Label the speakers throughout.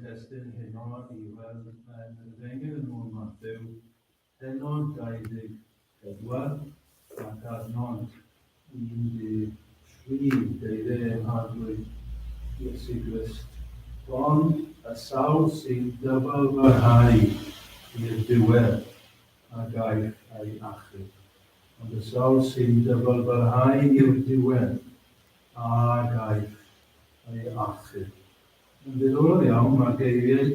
Speaker 1: testun heno i weld yn yr Efengyl yn ôl Mathew, pennod 24 ac adnod 13, geiriau ein Harglwydd Iesu Grist. Ond y sawl sy'n dyfalbarhau i'r diwedd a gaiff ei achub. Ond y sawl sy'n dyfalbarhau i'r diwedd a gaiff ei achub. Yn ddiddorol iawn, mae'r geiriau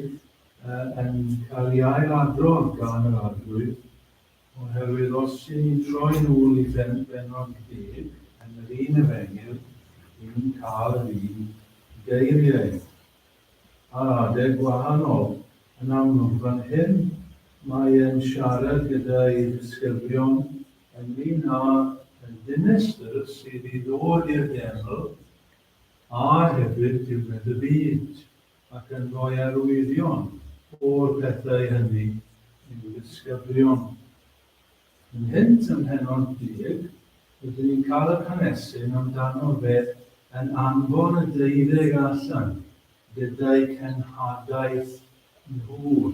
Speaker 1: yn cael ei ail-adrodd gan yr Arglwydd, oherwydd os y'n ni'n troi nôl i bennod 10 yn yr un Efengyl, y'n ni'n cael yr un geiriau ar adeg gwahanol. Yn amlwg, fan hyn mae e'n siarad gyda'i ddisgyblion ynglŷn â y dinistr sydd i ddod i'r deml a hefyd diwedd y byd, ac yn rhoi arwyddion o'r pethau hynny i'w ddisgyblion. Ynghynt ym mhennod deg, rydyn ni'n cael yr hanesyn amdano fe yn anfon y deuddeg allan gyda'u cenhadaeth nhw.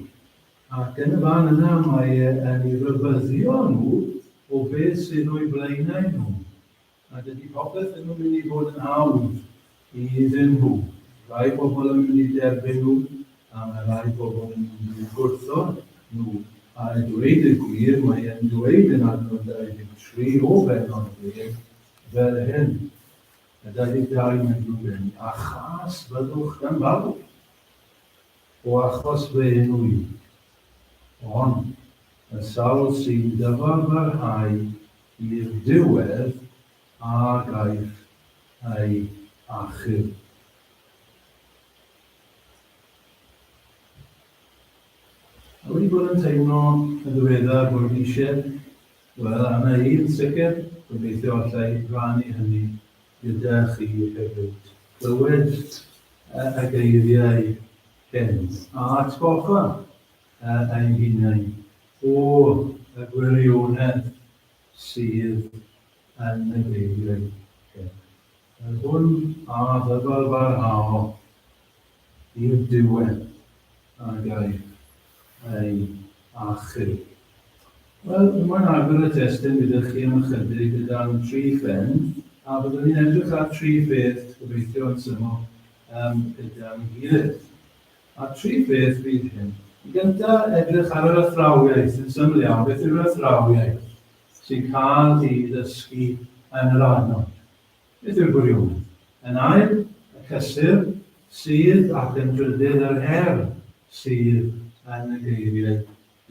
Speaker 1: Ac yn y fan yna mae e yn eu rhybuddio nhw o beth sydd o'u blaenau nhw. A dydy popeth ddim yn mynd i fod yn hawdd iddyn nhw. Rhai bobl yn mynd i derbyn nhw, a mae rhai bobl yn mynd i'w gwrthod nhw. A i dweud y gwir, mae e'n dweud yn adnod 23 o bennod 10 fel hyn, y 22 mae'n ddrwg gen i, a chas fyddwch gan bawb. O achos fy enw i. Ond y sawl sy'n dyfalbarhau i'r diwedd a gaiff ei achub. A wedi bod yn teimlo yn ddiweddar bod eisiau, wel, arna i yn sicr, gobeithio alla i rannu hynny gyda chi hefyd. Clywed y geiriau hyn a atgoffa ein hunain o y gwirionedd sydd yn y geiriau hyn. Yr hwn a ddyfalbarhao i'r diwedd a gaiff ei achub. Wel, mae'n agor y testun gyda chi am ychydig gyda'n tri phen, a byddwn ni'n edrych ar tri pheth, gobeithio yn syml, um, gyda'n gilydd. A tri pheth fydd hyn. Yn gyntaf, edrych ar yr athrawiaeth, yn syml iawn, beth yw'r athrawiaeth sy'n cael ei ddysgu yn yr adnod? Beth yw'r gwirionedd? Yn ail, y cysur sydd ac yn drydydd yr her sydd yn y geiriau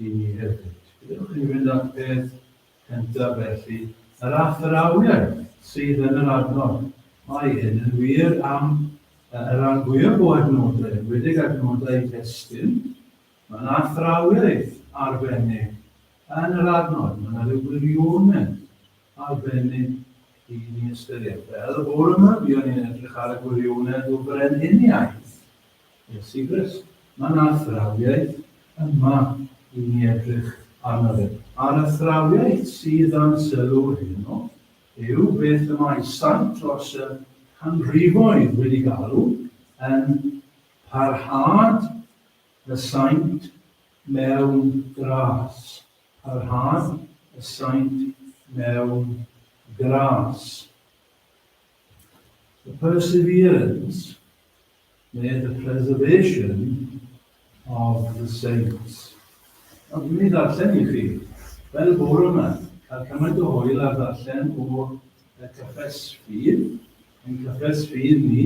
Speaker 1: i ni hefyd. Gadewch i ni fynd at peth cyntaf felly, yr athrawiaeth sydd yn yr adnod. Mae hyn yn wir am y rhan fwyaf o adnodau, enwedig adnodau testun. Mae yna athrawiaeth arbennig yn yr adnod. Mae yna ryw wirionedd arbennig i ni ystyried. Fel y bore yma, buon ni'n edrych ar y gwirionedd o frenhiniaeth Iesu Grist. Mae yna athrawiaeth yma i ni edrych arno fe. A'r athrawiaeth sydd dan sylw heno yw beth y mae saint dros y canrifoedd wedi galw yn parhad y saint mewn gras. Parhad y saint mewn gras. The perseverance, neu the preservation of the saints. A dwi'n mynd i ddarllen i chi, fel y bore yma, cael cymaint o hwyl ar ddarllen o y cyffes ffydd, ein cyffes ffydd ni,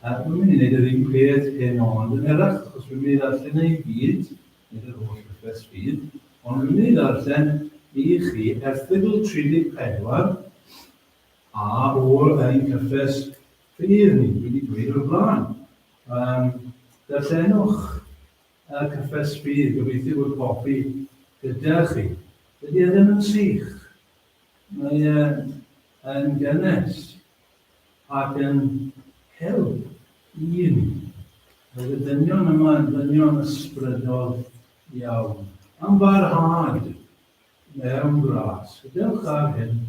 Speaker 1: a dwi'n mynd i wneud yr un peth heno, ond yn hirach, achos dwi'n mynd i ddarllen ei gyd, nid yr holl gyffes ffydd, ond dwi'n mynd i ddarllen i chi erthygl 34 a o'r ein cyffes ffydd ni, dwi wedi dweud o'r blaen. Um, darllenwch y cyffes ffydd, gobeithio bod copi gyda chi. Dydy e ddim yn sych. Mae e yn gynnes ac yn help i ni. Roedd y dynion yma yn ddynion ysbrydol iawn. Am barhad mewn gras. Gadewch ar hyn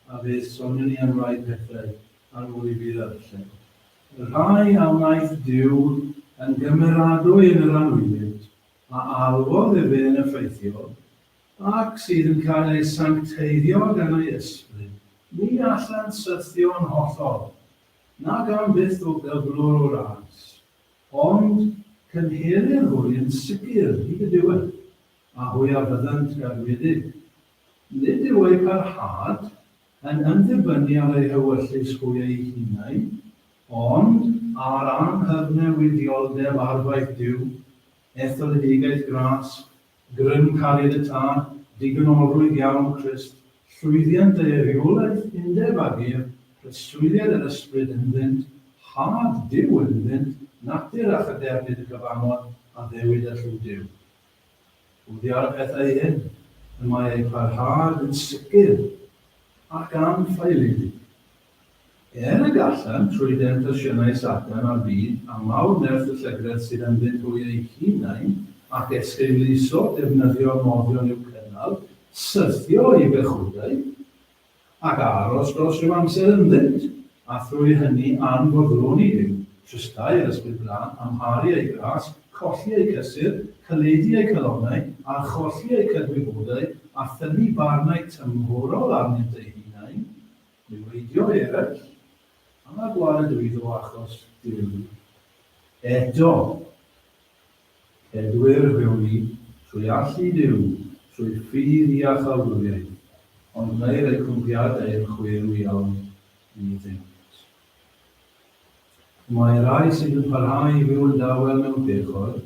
Speaker 1: a fydd soniwn ni am rai pethau ar ôl i fi ddarllen. Y rhai a wnaeth Duw yn gymeradwy yn yr anwylyd, a alwodd efe yn effeithiol, ac sydd yn cael eu sancteiddio gan ei Ysbryd, ni allant syrthio'n hollol, nac am byth o gyflwr o ras, ond cynhelir hwy yn sicr hyd y diwedd, a hwy a fyddant gadwedig. Nid yw eu parhad yn ymddibynnu ar eu hewyllys hwy eu hunain, ond ar anghyfnewidioldeb arfaeth Duw, etholedigaeth gras, grym cariad y Tad, digonolrwydd iawn Crist, llwyddiant ei reolaeth undeb ag ef, preswyliad yr Ysbryd ynddynt, had Duw ynddynt, natur a chadernid y cyfamod, addewid a llw Duw. Oddi ar y pethau hyn, y mae eu parhad yn sicr ac anffaeledig. Er y gallant, trwy demtasiynau Satan a'r byd, a mawr nerth y llygredd sydd ynddynt hwy eu hunain, ac esgeuluso defnyddio'r moddion i'w cynnal, syrthio i bechodau, ac aros dros ryw amser ynddynt, a thrwy hynny anfoddloni Duw, tristau yr Ysbryd Glân, amharu ei gras, colli eu cysur, caledu eu calonnau, archolli eu cydwybodau, a thynnu barnau tymhorol arnynt eu hunain, Niweidio eraill, a gwaredwyd o achos Duw. Eto, cedwir hwy trwy allu Duw, trwy ffydd iachawdwriaeth, ond gwneir eu cwmpiadau yn chwerw iawn iddynt. Y mae y rhai sydd yn parhau i fyw yn dawel mewn pechod,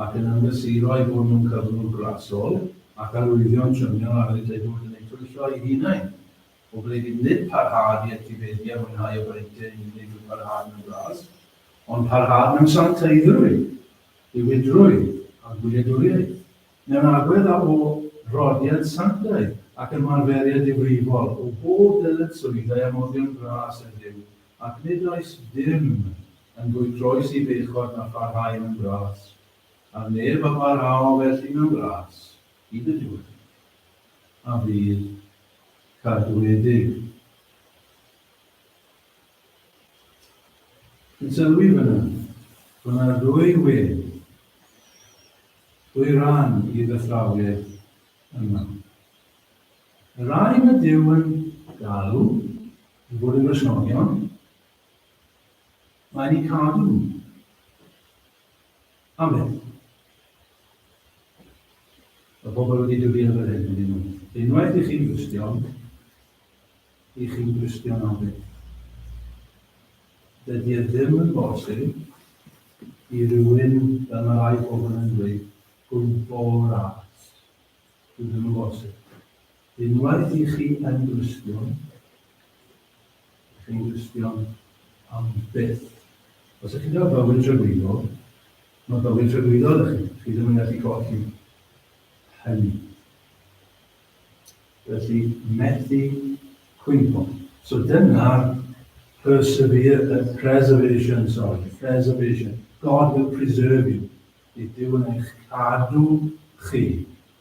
Speaker 1: ac yn ymgysuro eu bod mewn cyflwr grasol, ac arwyddion trymion arnynt eu bod yn eu twyllo eu hunain, Oblegid nid parhad i etifeddu a mwynhau y breintiau yn unig yw parhad mewn gras, ond parhad mewn sancteiddrwydd, diwydrwydd, a gwyliadwriaeth, mewn agwedd a o rodiad sanctaidd ac ymarferiad difrifol o bob dyletswyddau a moddion gras heddiw, ac nid oes dim yn fwy croes i bechod na pharhau mewn gras, a'r neb a barhao felly mewn gras hyd y diwedd, a fydd cadwedig. Yn sylwi fyna, bod yna ddwy wedd, ddwy ran i'r athrawiaeth yma. Y rhai mae Duw yn galw i fod yn Gristnogion, mae'n eu cadw nhw. Am beth? Mae pobl wedi dwlu ar yr hyn, ydyn nhw. Unwaith i chi'n Gristion, i chi'n Gristion am byth. Dydy e ddim yn bosib i rywun, fel mae rai pobl yn dweud, gwympo o ras. Dydy ddim yn bosib. Unwaith i chi yn Gristion, chi'n Gristion am byth. Os ydych chi'n cael bywyd tragwyddol, mae bywyd tragwyddol ydych chi. Chi ddim yn gallu colli hynny. Felly, methu cwympo. So dyna'r persevere, preservation, sorry, preservation. God will preserve you. Bydd Duw yn eich cadw chi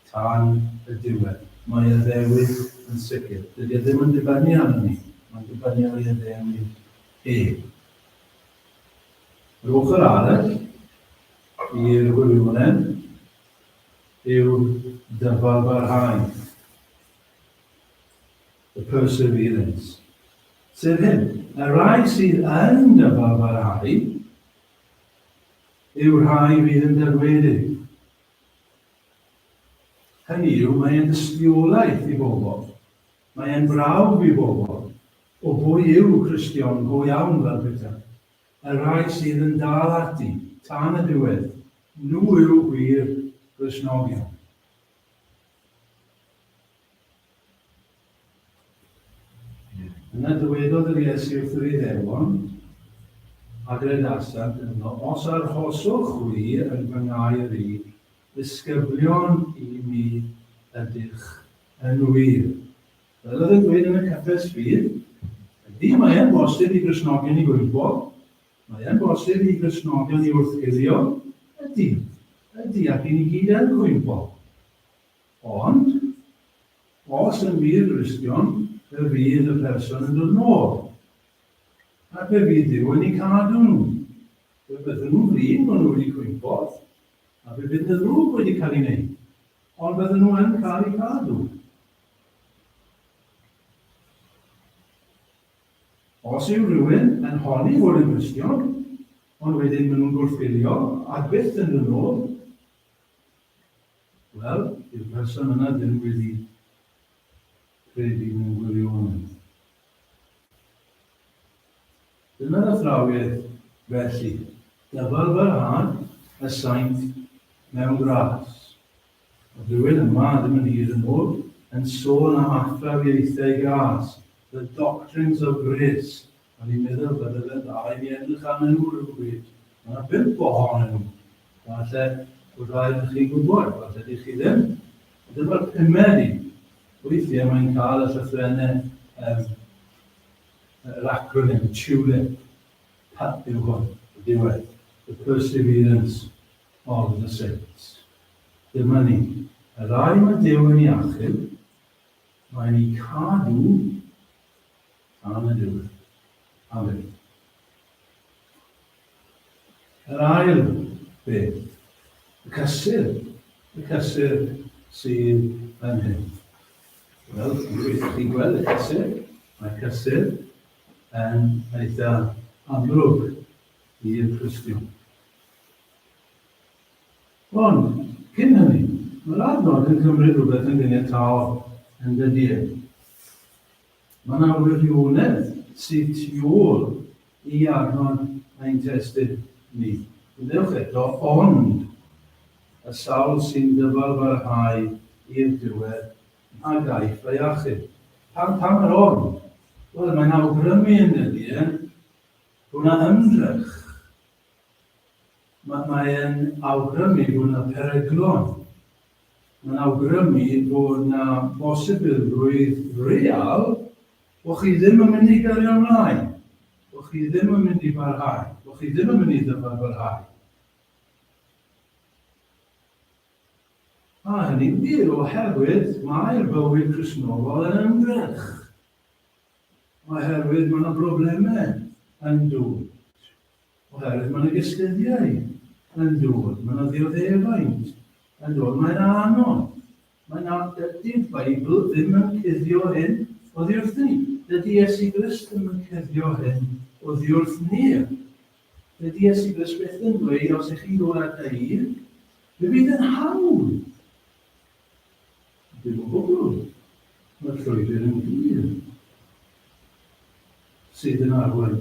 Speaker 1: tan y diwedd. Mae addewid yn sicr. Dydy e ddim yn dibynnu arnon ni, mae'n dibynnu ar ei addewid e. Yr ochr arall i'r gwirionedd yw dyfalbarhau. The perseverance. Sef hyn, y rhai sydd yn dyfalbarhau yw'r rhai fydd yn derwedig. Hynny yw, mae e'n dystiolaeth i bobl. Mae e'n brawf i bobl o bwy yw Cristion go iawn fel petai. Y rhai sydd yn dal ati tan y diwedd, nhw yw gwir Gristnogion. Yna dywedodd yr Iesu wrth yr Iddewon, a gredasant ynddo, Os arhoswch chwi yn fy ngair i, ddisgyblion i mi ydych yn wir. Fel oedd yn dweud yn y cyffes ffydd, ydy, mae e'n bosib i Gristnogion i gwympo, mae e'n bosib i Gristnogion i wrthgilio, ydy, ydy, ac i ni gyd yn cwympo. Ond, os yn wir Gristion, fe fydd y person yn dod nôl. Ac fe fydd Duw yn eu cadw nhw. Fe fydden nhw'n flin bod nhw wedi cwympo, a fe fydd y ddrwg wedi cael ei wneud, ond bydden nhw yn cael eu cadw. Os yw rhywun yn honni fod yn Gristion, ond wedyn maen nhw'n gwrthwylio a byth yn dod nôl, wel, dyw'r person yna ddim wedi credu mewn gwirionedd. Dyna'r athrawiaeth felly, dyfalbarhad y saint mewn gras. Oedd rhywun yma ddim yn hir yn ôl yn sôn am athrawiaethau gras, the doctrines of grace. O'n i'n meddwl bydde fe'n dda i mi edrych arnyn nhw rhywbryd. Mae yna bump ohonyn nhw. Falle bod rhai ohonoch chi'n gwybod, falle dych chi ddim. Dyma'r pumed un. Weithiau mae'n cael y llythrennau um, yr acronym TULIP. P yw hwn, y diwedd. The Perseverance of the Saints. Dyma ni. Y rai mae Duw yn ei achub, mae'n ei cadw tan y diwedd. Amen. Yr ail beth, y cysur, y cysur sydd yn hyn. Wel, gobeithio chi'n gweld y cysur. Mae cysur yn eitha amlwg i'r Cristion. Ond, cyn hynny, mae'r adnod yn cymryd rhywbeth yn gyniataol, yn dydy e? Mae yna wirionedd sydd tu ôl i adnod ein testun ni. Dewch eto, ond y sawl sy'n dyfalbarhau i'r diwedd, a gaiff ei achub. Pam, pam yr ond? Wel, mae'n awgrymu yn dydy e, bod yna ymdrech. Mae, mae'n awgrymu bod yna peryglon. Mae'n awgrymu bod yna bosibilrwydd real bod chi ddim yn mynd i gario ymlaen, bod chi ddim yn mynd i barhau, bod chi ddim yn mynd i ddyfalbarhau. A hynny'n wir oherwydd mae'r bywyd Cristnogol yn ymdrech. Oherwydd mae yna broblemau yn dod. Oherwydd mae yna gystuddiau yn dod. Mae yna ddioddefaint yn dod. Mae'n anodd. Mae'n anodd. Dydy'r Beibl ddim yn cuddio hyn oddi wrth ni. Dydy Iesu Grist ddim yn cuddio hyn oddi wrth ni. Dydy Iesu Grist byth yn dweud os ych chi'n dod ata i, fe fydd yn hawdd. Dim o gwbl. Mae'r llwybr yn glir sydd yn arwain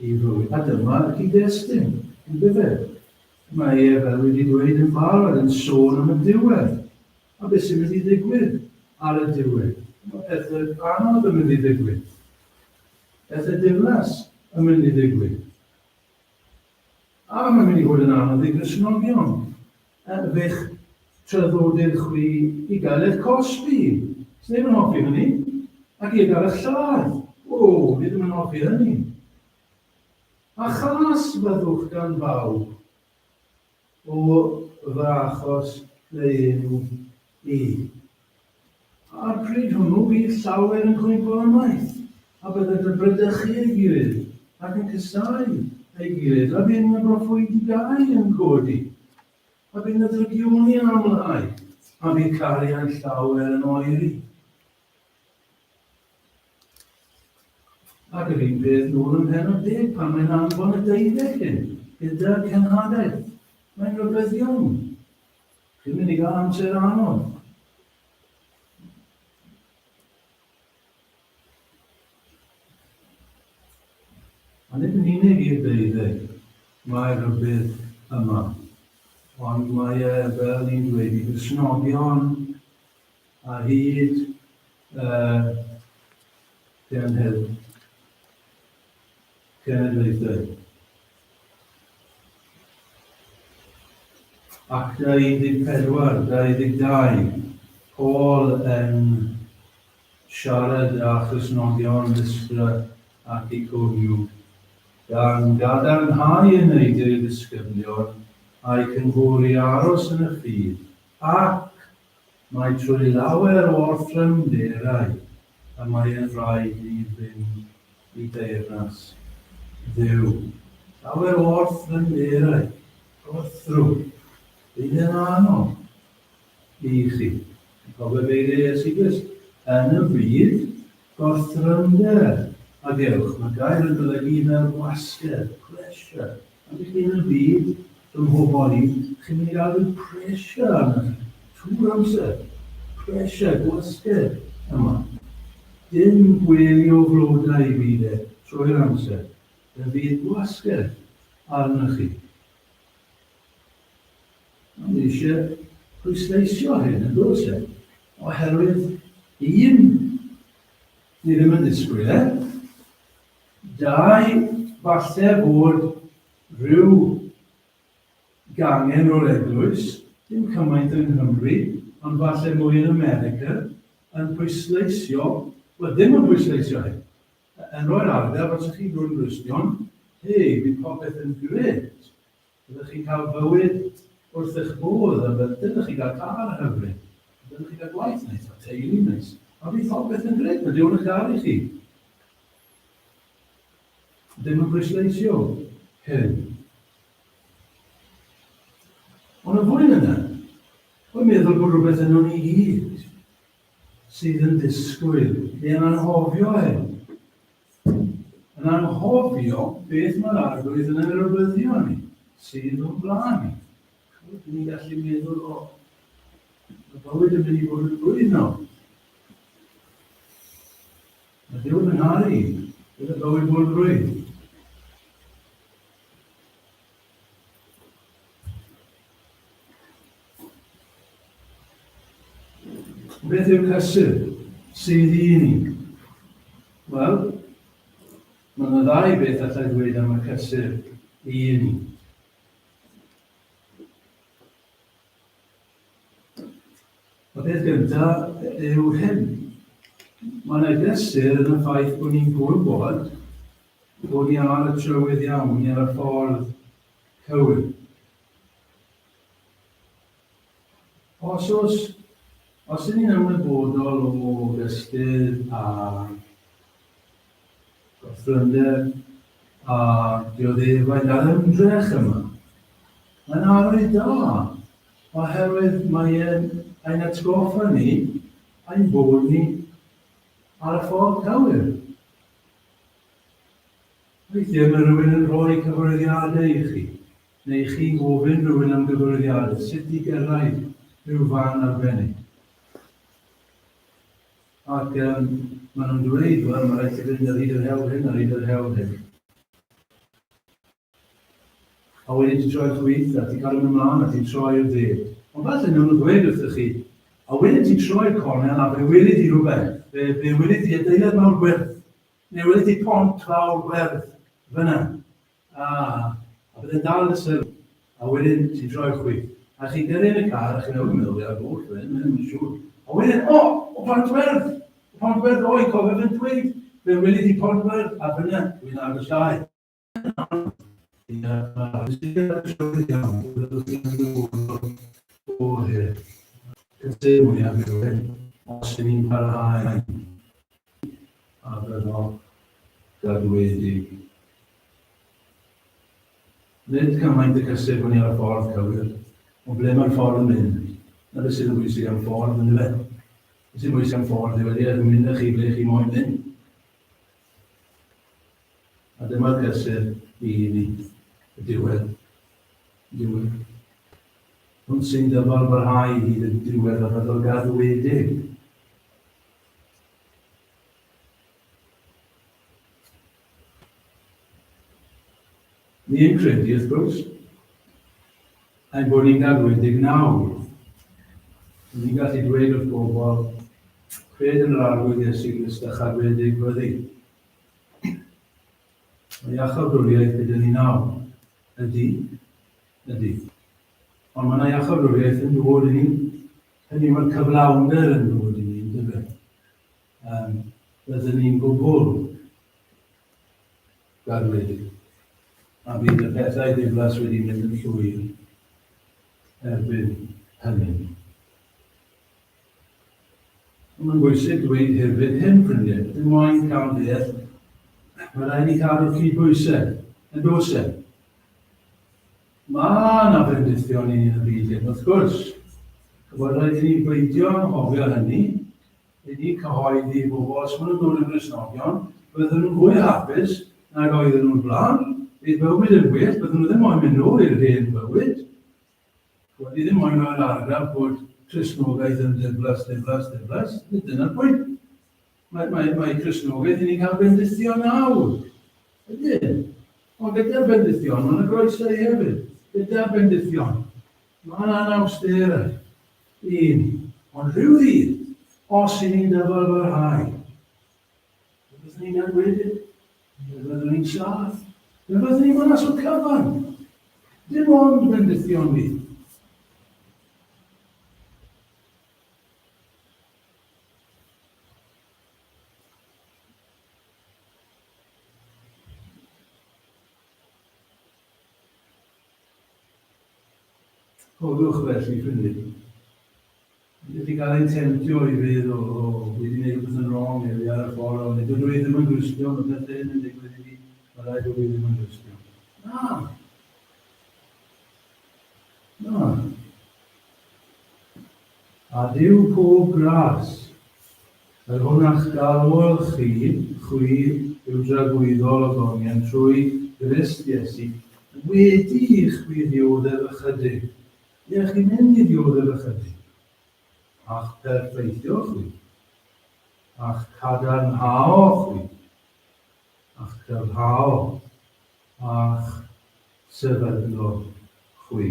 Speaker 1: i fywyd. A dyma'r cyd-destun, yn dyfe? Mae e, fel wedi dweud yn barod, yn sôn am y diwedd. A beth sy'n mynd i ddigwydd ar y diwedd? Mae pethau anodd yn mynd i ddigwydd. Pethau diflas yn mynd i ddigwydd. A mae'n mynd i fod yn anodd i Gristnogion. Fe'ch traddodir chwi i gael eich cosbi. Sneb yn hoffi hynny. Ac i gael eich lladd. O, ni ddim yn hoffi hynny. A chas fyddwch gan bawb o fy achos neu enw i. A'r pryd hwnnw bydd llawer yn cwympo ymaith, a byddant yn bradychu ei gilydd, ac yn casáu ei gilydd, a bydd 'na broffwydi gau yn codi, a bydd 'na ddrygioni yn amlhau, a bydd cariad llawer yn oeri. Ac yr un peth nôl ym mhennod deg pan mae'n anfon y deuddeg hyn gyda'r cenhadaeth. Mae'n rhybuddio nhw. Chi'n mynd i gael amser anodd. A nid yn unig i'r deuddeg mae'r rhybudd yma, ond mae e, fel ni'n dweud, i Gristnogion ar hyd y cenhedl, cenedlaethau. Actau 14, 22, Paul yn siarad â Christnogion Lystra ac Iconiwm, gan gadarnhau y neidr i ddisgyblion a'u cynghori i aros yn y ffydd, ac mae trwy lawer o orthrymderau y mae yn rhaid i ni fynd i deyrnas Dduw. Llawer o orthrymderau, gorthrwm, bydd yn anodd i chi. Cofio geiriau Iesu Grist, yn y byd, gorthrymder a gewch. Mae gair yn golygu fel gwasgedd, pressure. Pan ydych chi yn y byd, fy mhobol i, chi'n mynd i gael rhyw pressure arnoch chi, trwy'r amser. Pressure, gwasgedd yma. Dim gwely o flodau i byd e, trwy'r amser. Fe fydd gwasgedd arnoch chi. Mae eisiau pwysleisio hyn, yn does e? Oherwydd, un, ni ddim yn disgwyl e. 2, falle fod rhyw gangen o'r eglwys, dim cymaint yng Nghymru, ond falle mwy yn America, yn pwysleisio, wel ddim yn pwysleisio hyn, yn rhoi'r argraff os ydych chi'n dod yn Gristion, hei, bydd popeth yn grêt, Byddwch chi'n cael bywyd wrth eich bodd a byddwch chi'n cael car hyfryd, byddwch chi'n cael gwaith neis a teulu neis, a bydd popeth yn grêt, mae Duw yn eich caru chi. Ddim yn pwysleisio hyn. Ond yn fwy na 'na, mae'n meddwl bod rhywbeth yno ni gyd sydd yn disgwyl neu yn anghofio hyn. Yn anghofio beth mae'r Arglwydd yn ei rybuddio ni sydd o'n blaen ni. Dyn ni'n gallu meddwl, o, mae bywyd yn mynd i fod yn rwydd nawr. Mae Duw yn ngharu i, bydd y bywyd bod yn rwydd. Beth yw'r cysur sydd i ni? Wel, mae yna ddau beth allai ddweud am y cysur i ni. Y peth gyntaf yw hyn. Mae yna gysur yn y ffaith bod ni'n gwybod bod ni ar y trywydd iawn, ni ar y ffordd cywir. Os oes, os ydyn ni'n ymwybodol o gystudd a gorthrymder a dioddefaint a'r ymdrech yma, mae'n arwydd da, oherwydd mae e'n ein atgoffa ni ein bod ni ar y ffordd cywir. Weithiau mae rhywun yn rhoi cyfarwyddiadau i chi, neu chi'n gofyn rhywun am gyfarwyddiadau sut i gyrraedd rhyw fan arbennig. Ac um, maen nhw'n dweud, wel, mae rhaid ti fynd ar hyd yr hewl hyn, ar hyd yr hewl hyn. A wedyn ti'n troi chwith, a ti'n cael mynd ymlaen, a ti'n troi i'r dde. Ond falle nhw'n nhw ddweud wrthych chi, a wedyn ti'n troi'r cornel, a fe weli di rhywbeth. Fe, fe weli di adeilad mawr gwyrdd, neu weli di pont fawr werdd fyna. A, a bydde'n dal dy sylw. A wedyn ti'n troi chwith. A chi'n gyrru yn y car, a chi'n meddwl, meddwl, iawn, oll, fe, mae'n siŵr. A wedyn, o, o pont werdd! O pont werdd, o, i'n cofio fe'n dweud, fe weli di pont werdd, a fyna, dwi'n agosau. Os ydyn ni'n parhau a byddo gadwedig. Nid cymaint y cysur bod ni ar y ffordd cywir, ond ble mae'r ffordd yn mynd. Na beth sydd yn bwysig am ffordd, yn dyfe? Beth sy'n bwysig am ffordd yw ydy yn mynd â chi ble chi moyn mynd. A dyma'r cysur i ni, y diwedd. Y diwedd. Hwn sy'n dyfal barhau hyd y diwedd a byddol gadwedig. Ni'n credu, wrth gwrs, ein bod ni'n gadwedig nawr. Ni'n gallu dweud wrth bobl, cred yn yr Arglwydd Iesu Grist a chadwedig fyddi. Mae iachawdwriaeth gyda ni nawr. Ydy. Ydy. Ond mae yna iachawdwriaeth yn dod i ni. Hynny mae'r cyflawnder yn dod i ni, yn dyfe. Um, byddwn ni'n gwbl gadwedig. A bydd y pethau ddiflas wedi mynd yn llwyr erbyn hynny. Ond mae'n bwysig dweud hefyd hyn, ffrindiau, dim moyn camddeall, mae rhaid ni cadw'r cydbwysedd, yn does e? Mae yna fendithion i ni yn y byd hyn, wrth gwrs. Chybod, rhaid i ni beidio anghofio hynny. I ni cyhoeddi i bobl, os maen nhw'n dod yn Gristnogion, bydden nhw'n fwy hapus nag oedden nhw'n blaen. Bydd bywyd yn well, bydden nhw ddim moyn mynd nôl i'r hen fywyd. Chybod, ni ddim moyn rhoi'r argraff bod Cristnogaeth yn ddiflas, ddiflas, ddiflas. Nid dyna'r pwynt. Mae, mae, mae Cristnogaeth i ni'n cael bendithion nawr. Ydyn. Ond gyda'r bendithion, mae yna groesau hefyd. Gyda'r bendithion, mae yna anawsterau i ni. Ond rhyw ddydd, os i ni'n dyfalbarhau, fe fyddwn ni'n enwedig, fe fyddwn ni'n saff, fe fyddwn ni'n mas o'r cyfan. Dim ond bendithion fydd. Cofiwch felly, ffrindiau. Ni wedi cael ein temtio i feddwl, o, fi wedi gwneud rhywbeth yn wrong, neu fi ar y ffordd wrong, neu dydw i ddim yn Gristion, mae pethau hyn yn digwydd i fi, mae rhaid bod fi ddim yn Gristion. Na! Na. A Duw pob gras, yr hwn a'ch galwodd chi, chwi yw dragwyddol ogoniant trwy Grist Iesu, wedi i chwi ddioddef ychydig, ie, chi'n mynd i ddioddef ychydig, a'ch perffeithio chwi, a'ch cadarnhao chwi, a'ch cryfhao, a'ch sefydlo chwi.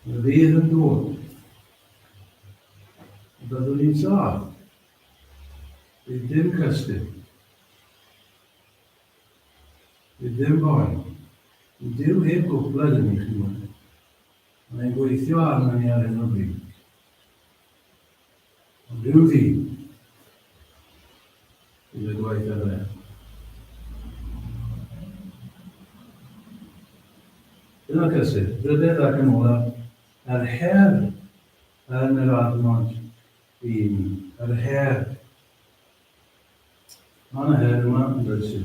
Speaker 1: Y ddydd yn dod. Y byddwn ni'n saff. Bydd dim cysur. Bydd dim boen. Bydd Duw heb gwpled yn ni, chi'n gwybod. Mae'n gweithio arno ni ar hyn o bryd. Ond rhyw ddydd, bydd y gwaith ar ben. Dyna cysur, drydedd ac yn olaf, yr her yn yr adnod i ni. Yr her. Mae yna her yma yn does i?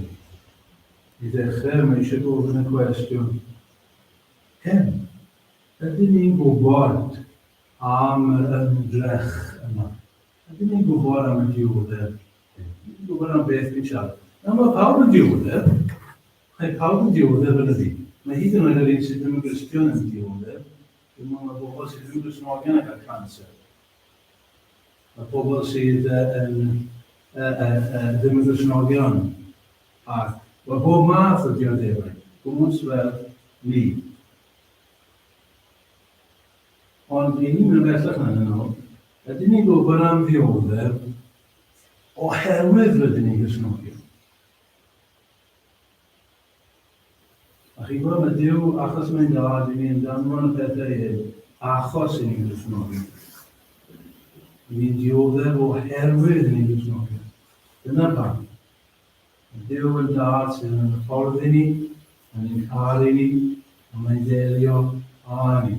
Speaker 1: I ddechrau, mae eisiau gofyn y cwestiwn. Hyn, ydyn ni'n gwybod am yr ymdrech yma? Ydyn ni'n gwybod am y dioddef hyn? Ydyn ni'n gwybod am beth fi'n siarad? Nawr mae pawb yn dioddef. Mae pawb yn dioddef yn y byd. Mae hyd yn oed yr un sydd ddim yn Gristion yn dioddef. Dim ond mae bobl sydd ddim yn Gristnogion yn cael canser. Mae pobl sydd yn, ddim yn Gristnogion ac mae bob math o dioddefau, gwmws fel ni. Ond i ni'n mynd bellach na hynny nawr, ydyn ni'n gwybod am ddioddef oherwydd rydyn ni'n Gristnogion? A chi'n gwybod, mae Duw, achos mae'n dad, i ni'n danfon y pethau hyn, achos i ni'n Gristnogion. I ni'n dioddef oherwydd i ni'n Gristnogion. Dyna pam. Mae Duw yn dad sydd yn hyfforddi ni, yn ein caru ni, a mae'n delio â ni.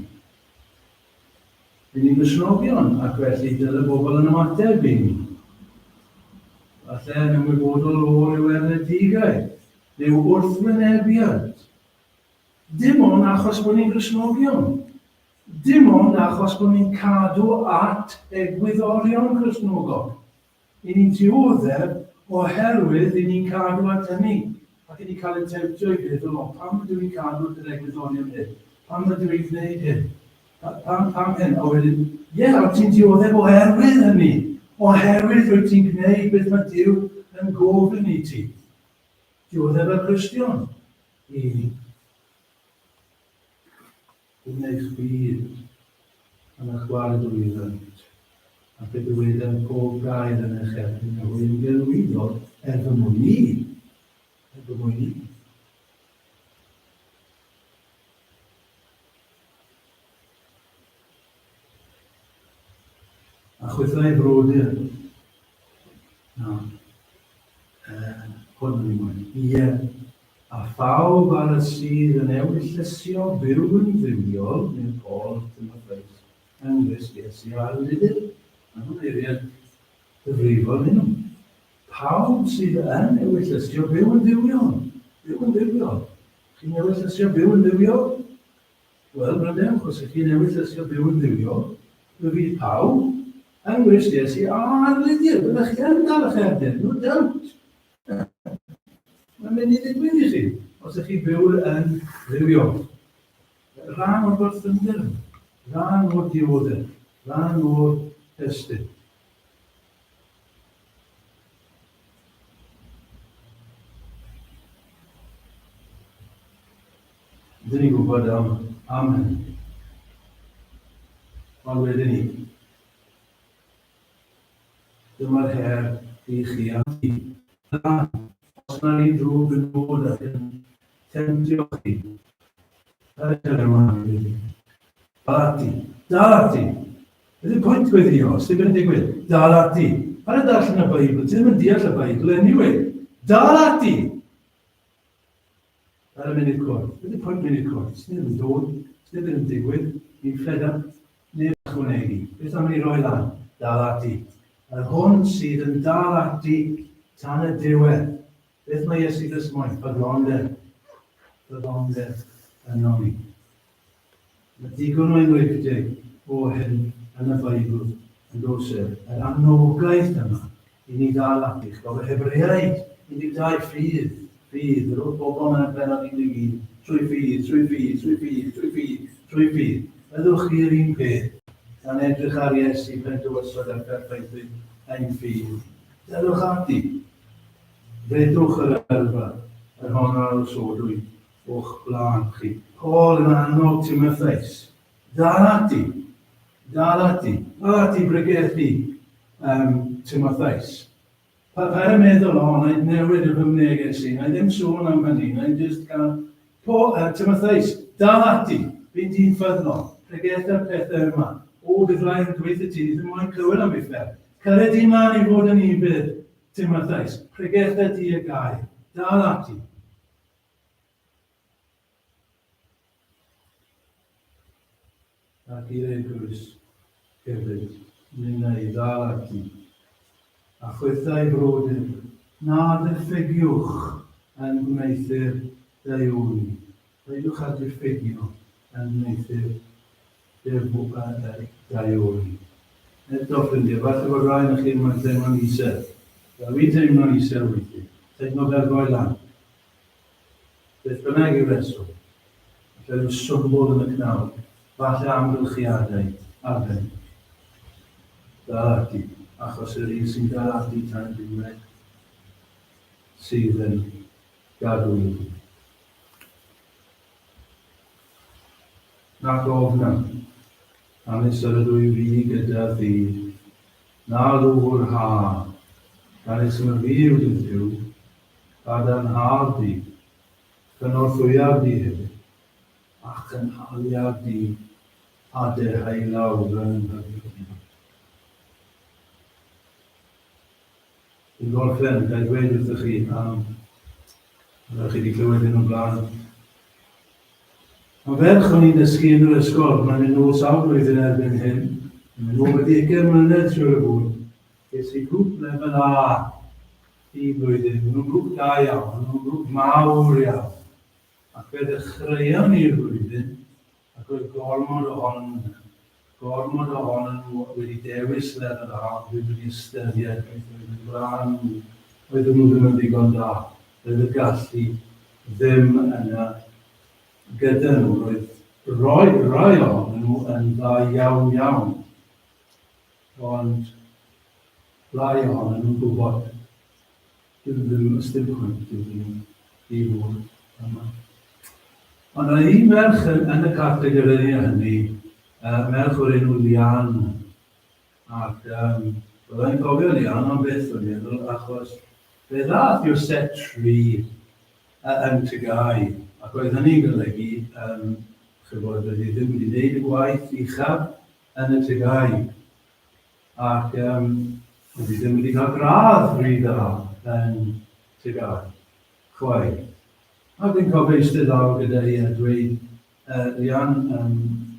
Speaker 1: Ry'n ni'n Gristnogion, ac felly dyle bobl yn ymateb i ni. Falle yn ymwybodol o ryw erledigaeth, neu wrthwynebiad. Dim ond achos bod ni'n Gristnogion. Dim ond achos bod ni'n cadw at egwyddorion Cristnogol. I ni'n dioddef oherwydd i ni'n cadw at hynny, ac i ni'n cael ein temtio i feddwl, o, pam ydw i'n cadw at yr egwyddorion hyn? Pam ydw i'n gwneud hyn? Pam, pam hyn? A wedyn, ie, yeah, ond ti'n dioddef oherwydd hynny. Oherwydd rwyt ti'n gwneud beth mae Duw yn gofyn i ti. Dioddef y Cristion i ni. Yn eich byd, yn eich gwaredwyddynt, ac y dywedant pob gair yn eich erbyn a hwy yn gelwyddog er fy mwyn i, er fy mwyn i. A chwythau frodyr. Na. Uh, hwn yn moyn. Ie. A phawb ar y sydd yn ewyllysio byw yn dduwiol, neu Paul, Timotheus, yng Nghrist Iesu a'r lyfr. Mae hwn eiriau difrifol hyn. Pawb sydd yn ewyllysio byw yn dduwiol. Byw yn dduwiol. Chi'n ewyllysio byw yn dduwiol? Wel, gwrandewch, os ych chi'n ewyllysio byw yn dduwiol, fe fydd pawb yng Nghrist Iesu a erlidir. Byddech chi yn dal eich erlid, no doubt. Mae'n mynd i ddigwydd i chi os ych chi byw yn dduwiol. Rhan o'r gorthynder, rhan o'r dioddef, rhan o'r testun. Dyn ni'n gwybod am, am hynny. Ond wedyn ni, dyma'r her i chi a fi. Os mae'r un drwg yn dod ac yn temtio chi, Dal ati. Dal ati. Beth yw'r pwynt gweddio os ddim yn digwydd? Dal ati. Paid â darllen y Beibl, ti ddim yn deall y Beibl anyway. Dal ati. Ar y munud cwrdd. Beth yw'r pwynt munud cwrdd? Sneb yn dod, sneb yn digwydd, ni'n fed up, neb ychwanegu. Beth am i ni roi lan? Dal ati. Yr hwn sydd yn dal ati tan y diwedd. Beth mae Iesu Grist moyn? Ffyddlondeb. Ffyddlondeb yno ni. Mae digon o enghreifftiau o hyn yn y Beibl yn does e? Yr anogaeth yma i ni ddal ati. Ch'bod, yr Hebreaid 12, ffydd, ffydd, yr holl bobl yna yn bennod 11, trwy ffydd, trwy ffydd, trwy ffydd, trwy ffydd, trwy ffydd. Byddwch chi'r un peth, gan edrych ar Iesu pentywysog a'r perffaithrwydd ein ffydd. Delwch ati. Rhedwch yr yrfa, yr hon a osodwyd o'ch blaen chi. Paul yn annog Timotheus, dal ati, dal ati, dal ati bregethu um, Timotheus. Pa, pa er meddwl, o, na i newid y fy neges i, na i ddim sôn am hynny, na i just gael... Paul, Timotheus, dal ati, fi'n dyn ffyddlon, pregethu'r pethau yma. O, bydd rhai yn dweud ti, ni ddim moyn clywed am uffern. Cyrraedd di mlaen i fod yn ufudd, Timotheus, pregetha di y gair, dal ati. Ac i'r eglwys hefyd, ninnau i ddal ati. A chwithau brodyr, na ddiffygiwch yn gwneuthur daioni. Peidiwch â diffygio yn wneuthur daioni. Eto, ffrindiau, falle bod rhai o'ch chi yma'n teimlo'n isel. Fel fi'n teimlo'n isel weithiau. Teimlo fel rhoi lan. Beth bynnag yw'r reswm. Falle rhyw swmbwl yn y cnawd. Falle amgylchiadau arbennig. Dal ati, achos yr un sy'n dal ati tan y diwedd sydd yn gadw i fi. Nac ofna, canys yr ydw i fi gyda thi, na lwfr ha, canys myfi yw dy Dduw, cadarnhaf di, cynorthwyaf di hefyd, a chynhaliaf di, a dehaelaw fy nghyfrif. Yn gorffen, ga i ddweud wrthych chi am... Byddwch chi wedi clywed hyn o'r blaen. Mae ferch o'n i'n dysgu yn yr ysgol, mae'n mynd nôl sawl blwyddyn erbyn hyn, mae'n mynd nôl wedi 20 mlynedd siwr o fod. Ges i grŵp lefel A un blwyddyn, maen nhw'n grŵp da iawn, maen nhw'n grŵp mawr iawn. Ac fe ddechreuon ni'r flwyddyn, ac roedd gormod ohonyn nhw yna. Gormod ohonyn nhw wedi dewis lefel A ond ddim wedi ystyried beth oedd yn flaen nhw. Oedden nhw ddim yn ddigon da. Roedd y gallu ddim yna gyda nhw. Roedd roi, rai ohonyn nhw yn dda iawn iawn. Ond rai ohonyn nhw'n gwybod Dyn nhw ddim, ys dim pwynt iddyn nhw i fod yma. Ond oedd un merch yn, yn y categori a hynny, merch o'r enw Lian. Ac um, byddai'n cofio Lian am byth o'n meddwl, achos fe ddath i'w set 3 yn TGAU, ac oedd hynny'n golygu, um, chybod, oedd hi ddim wedi gwneud y gwaith uchaf yn y TGAU. Ac um, oedd hi ddim wedi cael gradd rhy dda yn TGAU, chwaith. A dwi'n cofio eistedd lawr gyda hi a dweud, Rhian, um,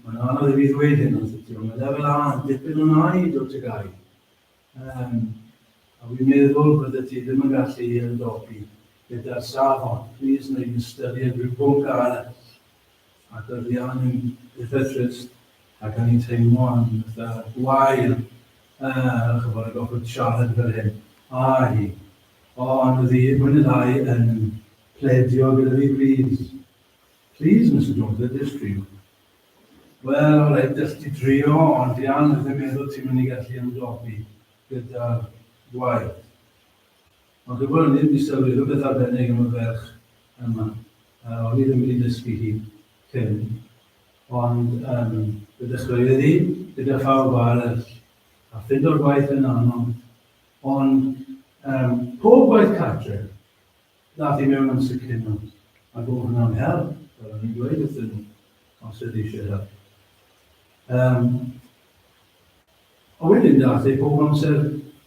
Speaker 1: mae'n anodd i fi ddweud hyn wrth ti, ond mae lefel A yn dipyn o naid o TGAU. Um, A wi'n meddwl bydde ti ddim yn gallu ymdopi gyda'r safon. Plîs wnei di ystyried rhyw bwnc arall. Ac oedd Rhian yn eitha trist ac o'n i'n teimlo yn fatha gwael uh, chybod, yn gorfod siarad fel hyn. A hi. Ond oedd hi mwy neu lai yn pledio gyda fi, please. Please, Mr Jones, let this drio. Wel, o reit, dall ti drio, ond Rhian, oedd yn meddwl ti'n mynd i gallu ymdopi gyda'r gwaith. Ond gwybod, o'n i ddim wedi sylwi rhywbeth arbennig am y ferch yma. O'n i ddim wedi dysgu hi cyn. Ond um, fe ddechreuodd hi gyda phawb arall a ffindo'r gwaith yn anodd. Ond um, pob gwaith cartref, ddath i mewn am sicr nhw a gofyn am help, fel o'n i'n dweud wrthyn nhw, os oedd eisiau help. Um, A wedyn daeth e pob amser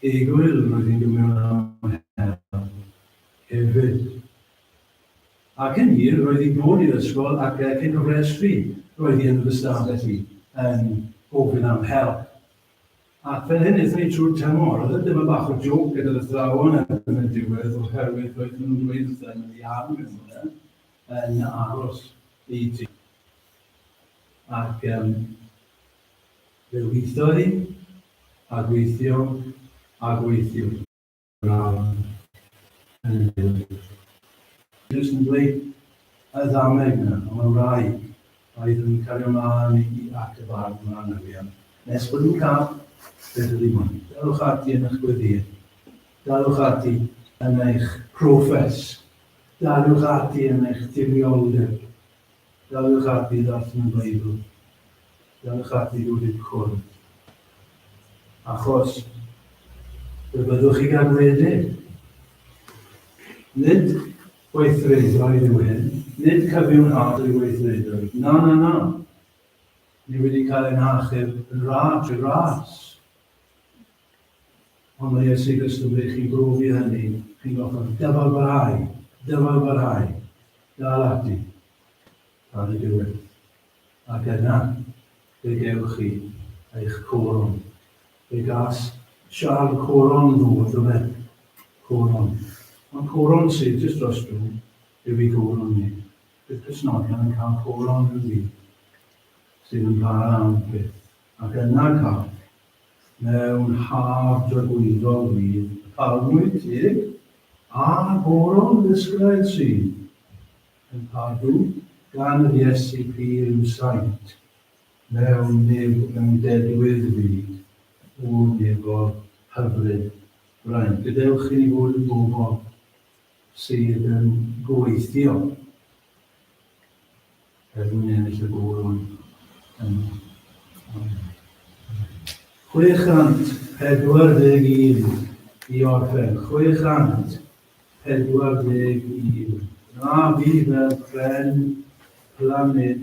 Speaker 1: egwyl roedd hi'n dod mewn am help hefyd. A cyn hir roedd hi'n dod i'r ysgol ac cyn cofrestru roedd hi yn fy stafell i yn gofyn am help. Ac fel hyn aethon ni trwy'r tymor. Oedd e ddim yn bach o jôc gyda'r athrawon erbyn y diwedd oherwydd roedden nhw'n dweud wrtha i mynd i arn mewn hwnna yn aros i ti. Ac um, Fe weithio hi, a gweithio, a gweithio. Braf yn y diwedd. Jyst yn dweud y ddameg yna, am y wraig oedd yn cario mlaen i ac y barn mlaen arian, nes bod nhw'n cael beth ydy hwn. Dalwch ati yn eich gweddïau. Dalwch ati yn eich proffes. Dalwch ati yn eich duwioldeb. Daliwch ati i ddarllen y Beibl. Daliwch ati i ddod i'r cwrdd. Achos fe fyddwch chi gadwedig. Nid gweithredoedd yw hyn, nid cyfiawnhad yw gweithredoedd. Na, na, na. Ni wedi cael ein hachub yn rhad trwy ras. Ond mae Iesu Grist yn dweud chi'n brofi hynny, chi'n gorfod dyfalbarhau, dyfalbarhau, dal ati tan y diwedd. Ac yna, fe gewch chi eich coron. Fe gas Siarl coron ddod, do fe? Coron. Ond coron sydd jyst dros dro yw ei goron ni. Bydd Cristnogion yn cael coron rhyw ddydd sydd yn para am byth. Ac yna cael Mewn haf dragwyddol fydd y palmwydd teg a'r goron ddisglair sydd yn cadw gan yr Iesu pur yw saint mewn nef mewn dedwydd fyd o'r nefol hyfryd braint. Gadewch i ni fod yn bobl sydd yn gweithio er mwyn ennill y goron yno. Amen. 641 i orffen. 641. Na fi fel pren planed.